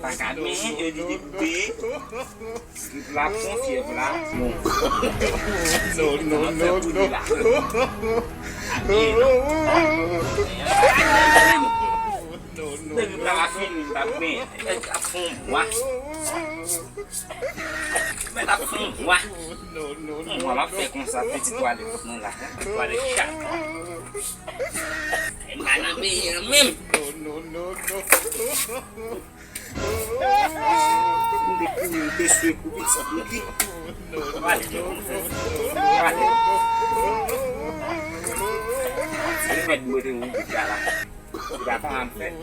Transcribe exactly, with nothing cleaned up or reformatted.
Pa ka menyen, yo di li koupe. Grip la pran, fyèv la. Bon. Non, non, non, non. Depi la fini, m t ap menyen. Mèt ap fon mwa. Mèt ap fon mwa. Fon mwa, m ap fè konsa, piti twalèt mwen la. Twalèt chat. M pa nan peyi an menm. M te kouri, m te swe pou pitit li. Pale. Pale. Se fèt mwen te oubli la. Li pa pa m fèt.